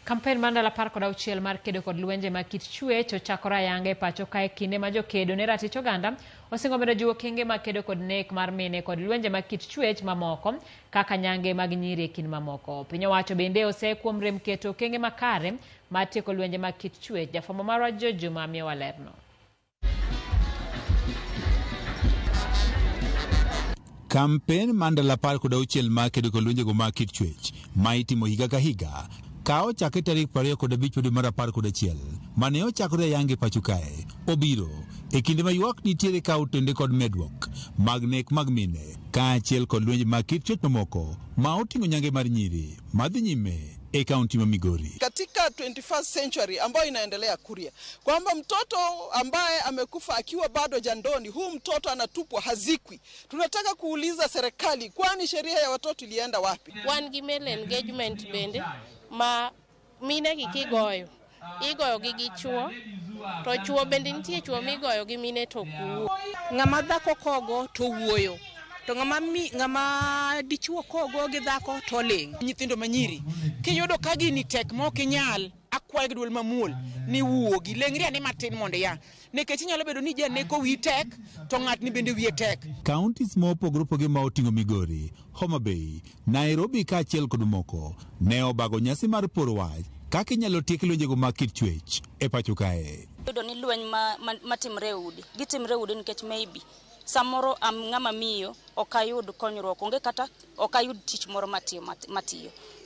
Kampen mar ndalo 16 mar kedo kod lwenje mag kit chwech ochakore ayanga e pacho kae kinde ma jokedo ne ratich oganda osingo medo jiwo okenge mag kedo kod nek mar mine kod lwenje mag kit chwech mamoko kaka nyange mag nyiri e kind mamoko. Piny owacho bende ose kuom rem keto okenge makare mar tieko lwenje mag kit chwech. Jafwambo marwa George Juma miyowa lerno. Kampen mar ndalo 16 mar kedo kod lwenjego mag kit chwech ma itimo higa ka higa ka ochake tarik 25 dwe mar 11 mane ochakore ayanga e pacho kae obiro e kinde ma ywak nitiere ka otende kod medruok mag nek mag mine kaachiel kod lwenje mag kit chwech mamoko ma oting'o nyange mar nyiri madhi nyime e kaunti ma Migori. Katika 21st century ambayo inaendelea Kuria, kwamba mtoto ambaye amekufa akiwa bado jandoni, huu mtoto anatupwa, hazikwi. Tunataka kuuliza serikali, kwani sheria ya watoto ilienda wapi? Wan gi male engagement bende ma mine gi kigoyo igoyo gi gi chuo to chuo bende nitie chuo migoyo gi mine to ok wuo. Ng'ama dhako kogo to wuoyo to ng'ama mi, ng'ama dichuo kogo gi dhako to ling'. Nyithindo manyiri kiyudo ka gini tek ma ok inyal, akwayo gi duol mamuol ni wuogi, leng'ri ane matin mondo ia, nikech inyalo bedo ni janeko wiyi tek to ng'atni bende wiye tek. Counties ma opogore opogore ma oting'o Migori, Homa Bay, Nairobi kaachiel kod moko ne obago nyasi mar poro wach kaka inyalo tiek lwenjego mag kit chwech e pacho kae. Yudo ni lweny matimre e udi, gitimre e udi nikech maybe samoro am ng'ama miyo ok ayud konyruok, onge kata ok ayud tich moro matiyo.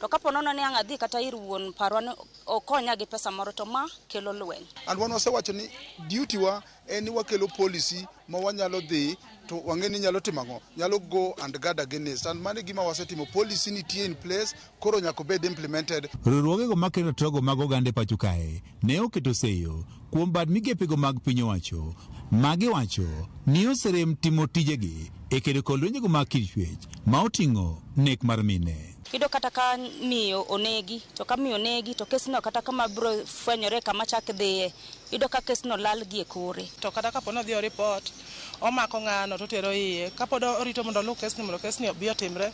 To kapo nono ni ang' adhi kata ir wuon parwa ni okonya gi pesa moro to ma kelo lweny. And wan wasewacho ni duty wa en ni wakelo policy ma wanyalo dhi to wang'e ni nyalo timo ang'o, nyalo go and guard against, and mano e gima wasetimo. Policy nitie in place, koro nyaka obed implemented. Riwruogego makedo ratirogo mag oganda e pacho kae ne oketo seyo kuom bad migepego mag piny owacho ma giwacho ni oserem timo tijegi e kedo kod lwenjego mag kit chwech ma oting'o nek mar mine. Iyudo kata ka miyo onegi, to ka miyo onegi to kesno kata kama biro fwenyore kama chak dhiye, iyudo ka kesno lal gi e kore. To kata kapo ni odhi o report, omako ng'ano to otero iye, kapod orito mondo oluw kesni mondo kesni obi otimre,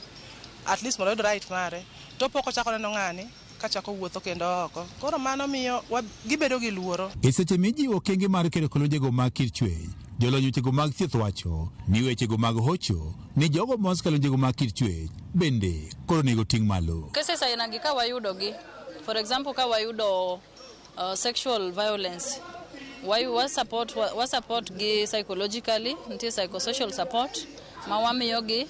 at least mondo oyud right mare, to pok ochako neno ng'ani kachako wuotho kendo oko. Koro mano miyo gibedo gi luoro. E seche mijiwo okenge mar kedo kod lwenjego mag kit chwech, jolony wechego mag thieth wacho ni wechego mag hocho ni jogo mosekalo lwenjego mag kit chwech bende koro onego ting' malo. Cases aina gi ka wayudo gi, for example ka wayudo sexual violence, wa support gi psychologically, nitie psychosocial support ma wamiyo gi.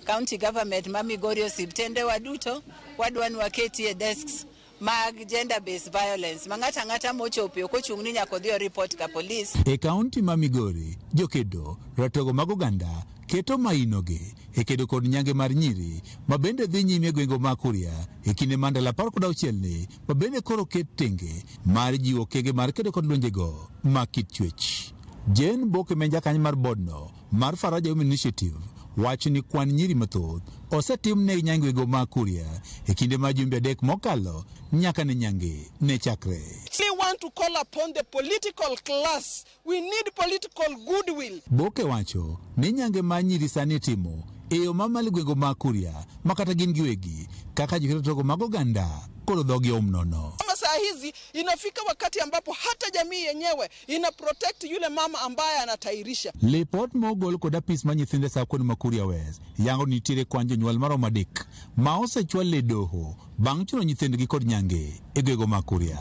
County government ma Migori osiptende wa duto wadwa ni waketie desks mag gender based violence ma ng'ato ang'ata mochopo ok ochung' ni nyaka odhi o report ka police. E kaunti ma Migori, jokedo ratego mag oganda keto mainogi e kedo kod nyange mar nyiri ma bende dhi nyime e gwenge mag Kuria e kinde mar ndalo 16 ni ma bende koro ket tenge mar jiwo okenge mar kedo kod lwenjego mag kit chwech. Jane Boke ma en jakanyo mar bodno mar Faraja Women Initiative wacho ni kwan nyiri mathoth osetim ne nyangego mag Kuria e kinde mar jumbe 3 mokalo nyaka ne nyange ne chakre. We want to call upon the political class. We need political goodwill. Boke wacho ni nyange mar nyiri sani itimo e yo mamalo e gwenge mag Kuria ma kata gin giwegi kaka joketo mag oganda koro dhogi oum nono. Kama saa hizi inafika wakati ambapo hata jamii yenyewe ina protect yule mama ambaye anatairisha. Lipot mogol kod apis mar nyithindo e sab ma Kuria West yango ni nitiere kwan jonyuol maromo 3 ma osechwal e doho bang' chuno nyithindgi kod nyange e gwenge mag Kuria.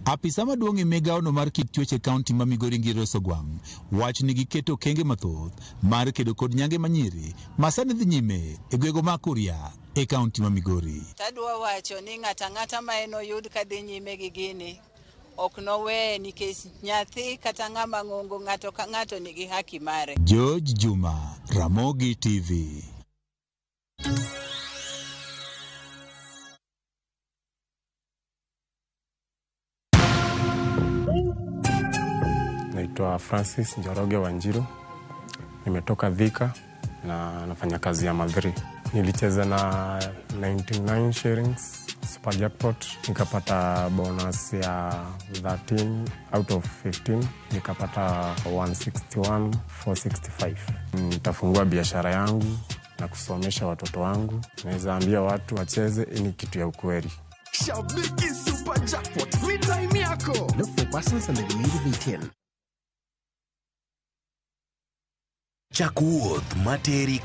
Apisa maduong' e migawono mar kit chwech e kaunti ma Migori Ngire Osogwang' wacho ni giketo okenge mathoth mar kedo kod nyange manyiri ma sani dhi nyime e gwenge mag Kuria e kaunti ma Migori. Tadwa wacho ni ng'ato ang'ata ma en oyud ka dhi nyime gi gini ok noweye nikech nyathi kata ng'ama ng'ongo ng'ato ka ng'ato nigi haki mare. George Juma, Ramogi TV. Naitwa Francis Njoroge Wanjiru, nimetoka Thika na nafanya kazi ya Madhri. Nilicheza na 99 shillings super jackpot, nikapata bonus ya 13 out of 15, nikapata 161,465. Nitafungua biashara yangu na kusomesha watoto wangu. Naweza ambia watu wacheze, hii ni kitu ya ukweli. Shabiki Super Jackpot ni time yako. Look for persons under the age of 18. Chak wuoth materi.